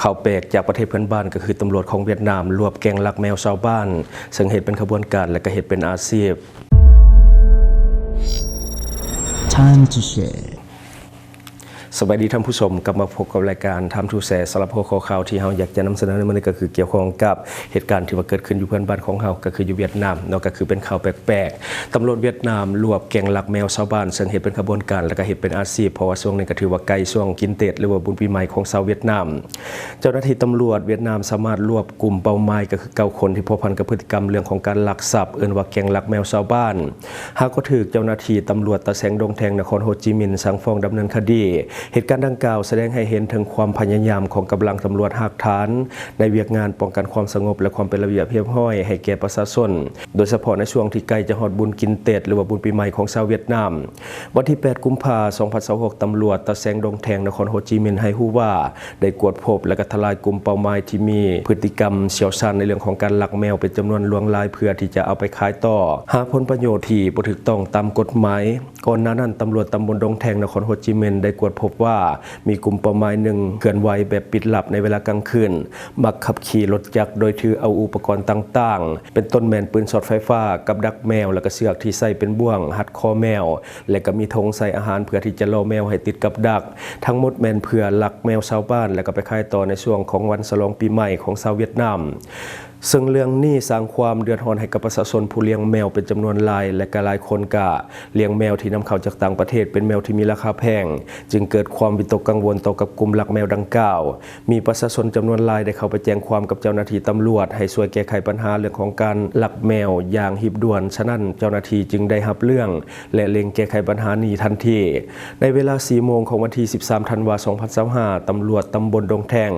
ຂ່າວແປກຈາກປະເທດເພື່ອນບ້ານ ກໍຄືຕຳຫຼວດຂອງຫວຽດນາມລວບແກ້ງລັກແມວຊາວບ້ານ ເຊິ່ງເຮັດເປັນຂະບວນການ ແລະ ກໍເຮັດເປັນອາຊີບ. Time to share. ສະບາຍດີທ່ານຜູ້ຊົມ, ກັບມາພົບກັບລາຍການ Time to share. ສຳລັບຫົວຂໍ້ຂ່າວທີ່ເຮົາຢາກຈະນຳສະເໜີໃນມື້ນີ້ ກໍຄືກ່ຽວຂ້ອງກັບ ເຫດການທີ່ວ່າເກີດຂຶ້ນຢູ່ເພື່ອນບ້ານຂອງເຮົາ ກໍຄືຢູ່ຫວຽດນາມເນາະ, ກໍຄືເປັນຂ່າວແປກໆ. ຕຳຫຼວດຫວຽດນາມລວບແກ້ງລັກແມວຊາວບ້ານ ເຊິ່ງເຮັດເປັນຂະບວນການ ແລະ ກໍເຮັດເປັນອາຊີບ, ເພາະວ່າຊ່ວງນີ້ກໍຖືວ່າໃກ້ຊ່ວງກິນເຕັດ ຫຼືວ່າບຸນປີໃໝ່ຂອງຊາວຫວຽດນາມ. ເຈົ້າໜ້າທີ່ຕຳຫຼວດຫວຽດນາມສາມາດລວບກຸ່ມເປົ້າໝາຍ ກໍຄືເກົ້າຄົນ ທີ່ພົວພັນກັບພຶດຕິກຳເລື່ອງຂອງການລັກຊັບ, ເອີ້ນວ່າແກ້ງລັກແມວຊາວບ້ານ. ຫາກໍຖືກເຈົ້າໜ້າທີ່ຕຳຫຼວດຕາແສງດົງແທງ ນະຄອນໂຮຈິມິນ ສັ່ງຟ້ອງດຳເນີນຄະດີ. ເຫດການດັ່ງກ່າວສະແດງໃຫ້ເຫັນເຖິງຄວາມພະຍາຍາມຂອງກຳລັງຕຳຫຼວດຮາກຖານ ໃນວຽກງານປ້ອງກັນຄວາມສະຫງົບ ແລະ ຄວາມເປັນລະບຽບຮຽບຮ້ອຍໃຫ້ແກ່ປະຊາຊົນ, ໂດຍສະເພາະໃນຊ່ວງທີ່ໃກ້ຈະຮອດບຸນກິນເຕັດ ຫຼືວ່າບຸນປີໃໝ່ຂອງຊາວຫວຽດນາມ. ວັນທີແປດ ກຸມພາ ສອງພັນຊາວຫົກ ຕຳຫຼວດຕາແສງດົງແທງ ນະຄອນໂຮຈິມິນ ໃຫ້ຮູ້ວ່າໄດ້ກວດພົບ ແລະ ກໍທະລາຍກຸ່ມເປົ້າໝາຍທີ່ມີພຶດຕິກຳຊ່ຽວຊານໃນເລື່ອງຂອງການລັກແມວເປັນຈຳນວນຫຼວງຫຼາຍ ເພື່ອທີ່ຈະເອົາໄປຂາຍຕໍ່ ຫາຜົນປະໂຫຍດທີ່ບໍ່ຖືກຕ້ອງຕາມກົດໝາຍ. ກ່ອນໜ້ານັ້ນ ຕຳຫຼວດຕຳບົນດົງແທງ ນະຄອນໂຮຈິມິນ ໄດ້ກວດພົບວ່າ ມີກຸ່ມເປົ້າໝາຍໜຶ່ງເຄື່ອນໄຫວແບບປິດລັບໃນເວລາກາງຄືນ, ມັກຂັບຂີ່ລົດຈັກໂດຍຖືເອົາອຸປະກອນຕ່າງໆ ເປັນຕົ້ນແມ່ນປືນຊັອດໄຟຟ້າ, ກັບດັກແມວ ແລະ ກໍເຊືອກທີ່ໃຊ້ເປັນບ່ວງຮັດຄໍແມວ ແລະ ກໍມີຖົງໃສ່ອາຫານເພື່ອທີ່ຈະລໍແມວໃຫ້ຕິດກັບດັກ. ທັງໝົດແມ່ນເພື່ອລັກແມວຊາວບ້ານ ແລະ ກໍໄປຂາຍຕໍ່ໃນຊ່ວງຂອງວັນສະຫຼອງປີໃໝ່ຂອງຊາວຫວຽດນາມ. ເຊິ່ງເລື່ອງນີ້ສ້າງຄວາມເດືອດຮ້ອນໃຫ້ກັບປະຊາຊົນຜູ້ລ້ຽງແມວເປັນຈຳນວນຫຼາຍ ແລະ ກໍຫຼາຍຄົນກໍລ້ຽງແມວທີ່ນຳເຂົ້າຈາກຕ່າງປະເທດ ເປັນແມວທີ່ມີລາຄາແພງ, ຈຶ່ງເກີດຄວາມວິຕົກກັງວົນຕໍ່ກັບກຸ່ມລັກແມວດັ່ງກ່າວ. ມີປະຊາຊົນຈຳນວນຫຼາຍໄດ້ເຂົ້າໄປແຈ້ງຄວາມກັບເຈົ້າໜ້າທີ່ຕຳຫຼວດ ໃຫ້ຊ່ວຍແກ້ໄຂບັນຫາເລື່ອງຂອງການລັກແມວຢ່າງຮີບດ່ວນ, ສະນັ້ນເຈົ້າໜ້າທີ່ຈຶ່ງໄດ້ຮັບເລື່ອງ ແລະ ເລັ່ງແກ້ໄຂບັນຫານີ້ທັນທີ. ໃນເວລາສີ່ໂມງຂອງວັນທີສິບສາມ ທັນວາ ສອງພັນຊາວຫ້າ ຕຳຫຼວດຕຳບົນດົງແທງ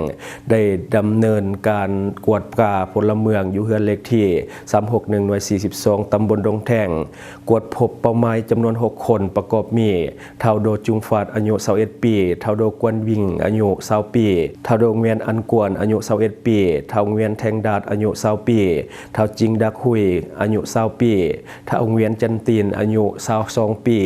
ໄດ້ດຳເນີນການກວດກາພົນລະເມືອງຢູ່ເຮືອນເລກທີສາມຫົກໜຶ່ງ ໜ່ວຍສີ່ສິບສອງ ຕຳບົນດົງແທງ, ກວດພົບເປົ້າໝາຍຈຳນວນຫົກຄົນ ປະກອບມີ ທ້າວ ໂດຈຸງຟາດ ອາຍຸຊາວເອັດປີ, ທ້າວ ໂດກວນວິງ ອາຍຸຊາວປີ, ທ້າວ ໂດງວຽນອັນກວນ ອາຍຸຊາວເອັດປີ, ທ້າວ ງວຽນແທງດາດ ອາຍຸຊາວປີ, ທ້າວ ຈິງດາກຮຸຍ ອາຍຸຊາວປີ, ທ້າວ ງວຽນຈັນຕີນ ອາຍຸຊາວສອງປີ.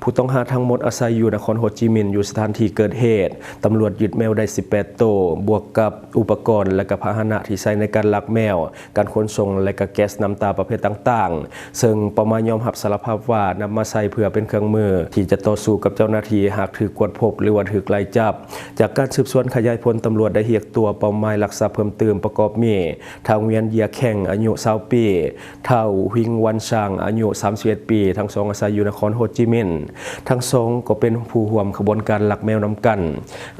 ຜູ້ຕ້ອງຫາທັງໝົດອາໄສຢູ່ນະຄອນໂຮຈິມິນ. ຢູ່ສະຖານທີ່ເກີດເຫດ, ຕຳຫຼວດຍຶດແມວໄດ້ສິບແປດໂຕ, ບວກກັບອຸປະກອນ ແລະ ກະພາຫະນະທີ່ໃຊ້ໃນການລັກແມວ, ການຂົນສົ່ງ ແລະ ກະແກັສນ້ຳຕາປະເພດຕ່າງໆ, ເຊິ່ງເປົ້າໝາຍຍອມຮັບສາລະພາບວ່ານຳມາໃຊ້ເພື່ອເປັນເຄື່ອງມືທີ່ຈະຕໍ່ສູ້ກັບເຈົ້າໜ້າທີ່ ຫາກຖືກກວດພົບ ຫຼືວ່າຖືກໄລ່ຈັບ. ຈາກການສືບສວນຂະຫຍາຍຜົນ, ຕຳຫຼວດໄດ້ຮຽກຕົວເປົ້າໝາຍລັກຊັບເພີ່ມຕື່ມ ປະກອບມີ ທ້າວ ງວຽນ ເຢຍແຂງ ອາຍຸຊາວປີ, ທ້າວ ຫວິງ ວັນຊາງ ອາຍຸສາມສິບເອັດປີ, ທັງສອງອາໄສຢູ່ນະຄອນໂຮຈິມິນ. ທັງສອງກໍເປັນຜູ້ຮ່ວມຂະບວນການລັກແມວນຳກັນ.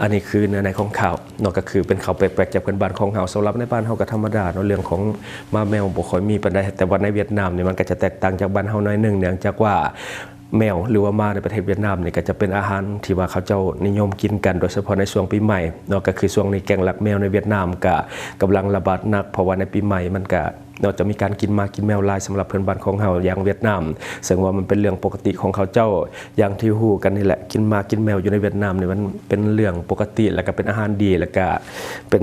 ອັນນີ້ຄືເນື້ອໃນຂອງຂ່າວເນາະ, ກໍຄືເປັນຂ່າວແປກໆຈາກເພື່ອນບ້ານຂອງເຮົາ. ສຳລັບໃນບ້ານເຮົາກໍທຳມະດາເນາະ, ເລື່ອງຂອງໝາແມວບໍ່ຄ່ອຍມີປານໃດ, ແຕ່ວ່າໃນຫວຽດນາມນີ້ມັນກໍຈະແຕກຕ່າງຈາກບ້ານເຮົາໜ້ອຍໜຶ່ງ, ເນື່ອງຈາກວ່າ ແມວ ຫຼືວ່າໝາໃນປະເທດຫວຽດນາມນີ້ກໍຈະເປັນອາຫານທີ່ວ່າເຂົາເຈົ້ານິຍົມກິນກັນ, ໂດຍສະເພາະໃນຊ່ວງປີໃໝ່ເນາະ, ກໍຄືຊ່ວງນີ້ແກ້ງລັກແມວໃນຫວຽດນາມກໍກຳລັງລະບາດໜັກ, ເພາະວ່າໃນປີໃໝ່ມັນກໍເນາະ ຈະມີການກິນໝາກິນແມວຫຼາຍສຳລັບເພື່ອນບ້ານຂອງເຮົາຢ່າງຫວຽດນາມ, ເຊິ່ງວ່າມັນເປັນເລື່ອງປົກກະຕິຂອງເຂົາເຈົ້າ. ຢ່າງທີ່ຮູ້ກັນນີ້ແຫຼະ, ກິນໝາກິນແມວຢູ່ໃນຫວຽດນາມນີ້ມັນເປັນເລື່ອງປົກກະຕິ ແລະ ກໍເປັນອາຫານດີ ແລະ ກໍເປັນ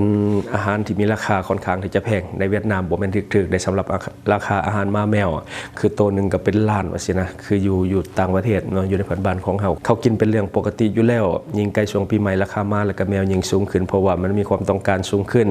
ອາຫານທີ່ມີລາຄາຂ້ອນຂ້າງທີ່ຈະແພງໃນຫວຽດນາມ, ບໍ່ແມ່ນຖືກໆໃດສຳລັບອາ ລາຄາອາຫານໝາແມວ ຄືໂຕໜຶ່ງກໍເປັນລ້ານວ່າຊີ້ນະ, ຄືຢູ່ ຢູ່ຕ່າງປະເທດເນາະ, ຢູ່ໃນເພື່ອນບ້ານຂອງເຮົາ ເຂົາກິນເປັນເລື່ອງປົກກະຕິຢູ່ແລ້ວ. ຍິ່ງໃກ້ຊ່ວງປີໃໝ່ ລາຄາໝາ ແລະ ກະແມວຍິ່ງສູງຂຶ້ນ, ເພາະວ່າມັນມີຄວາມຕ້ອງການສູງຂຶ້ນ.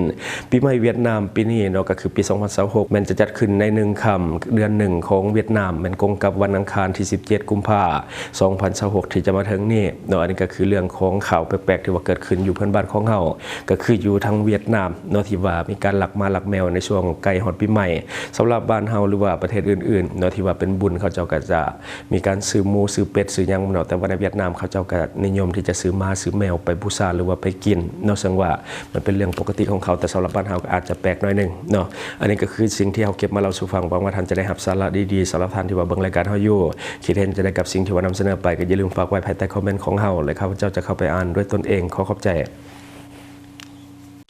ປີໃໝ່ຫວຽດນາມປີນີ້ເນາະ, ກໍຄືປີສອງພັນຊາວຫົກ ແມ່ນຈະຈັດຂຶ້ນໃນໜຶ່ງຄ່ຳເດືອນໜຶ່ງຂອງຫວຽດນາມ, ແມ່ນກົງກັບວັນອັງຄານທີສິບເຈັດ ກຸມພາ ສອງພັນຊາວຫົກ ທີ່ຈະມາເຖິງນີ້ເນາະ. ອັນນີ້ກໍຄືເລື່ອງຂອງຂ່າວແປກໆທີ່ວ່າເກີດຂຶ້ນຢູ່ເພື່ອນບ້ານຂອງເຮົາ, ກໍຄືຢູ່ທາງຫວຽດນາມ ເນາະ ທີ່ວ່າມີການລັກໝາລັກແມວໃນຊ່ວງໃກ້ຮອດປີໃໝ່. ສຳລັບບ້ານເຮົາ ຫຼືວ່າປະເທດອື່ນໆເນາະ ທີ່ວ່າເປັນບຸນ ເຂົາເຈົ້າກໍຈະມີການຊື້ໝູ ຊື້ເປັດ ຊື້ຫຍັງເນາະ, ແຕ່ວ່າໃນຫວຽດນາມເຂົາເຈົ້າກໍນິຍົມທີ່ຈະຊື້ໝາຊື້ແມວໄປບູຊາ ຫຼືວ່າໄປກິນເນາະ, ເຊິ່ງວ່າມັນເປັນເລື່ອງປົກກະຕິຂອງເຂົາ, ແຕ່ສຳລັບບ້ານເຮົາກໍອາດຈະແປກໜ້ອຍໜຶ່ງເນາະ. ອັນນີ້ກໍຄືສິ່ງທີ່ເຮົາເກັບມາເລົ່າສູ່ຟັງ, ຫວັງວ່າທ່ານຈະໄດ້ຮັບສາລະດີໆ. ສຳລັບທ່ານທີ່ວ່າເບິ່ງລາຍການເຮົາຢູ່ ຄິດເຫັນຈັ່ງໃດກັບສິ່ງທີ່ວ່ານຳສະເໜີໄປ ກໍຢ່າລືມຝາກໄວ້ພາຍໃຕ້ຄອມເມັນຂອງເຮົາ ແລະ ຂ້າພະເຈົ້າຈະເຂົ້າໄປອ່ານດ້ວຍຕົນເອງ. ຂໍຂອບໃຈ.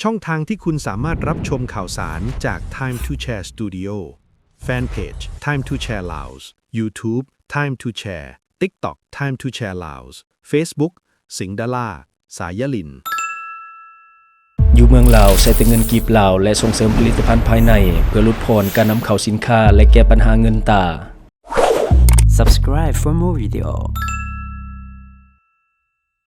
ช่องทางที่คุณสามารถรับชมข่าวสารจาก Time to Share Studio Fanpage Time to Share Laos YouTube Time to Share TikTok Time to Share Laos Facebook สิงห์ดารา สายยลิน อยู่เมืองลาวใช้แต่เงินกีบลาว และส่งเสริมผลิตภัณฑ์ภายใน เพื่อลดผ่อนการนำเข้าสินค้า และแก้ปัญหาเงินตรา Subscribe for more video.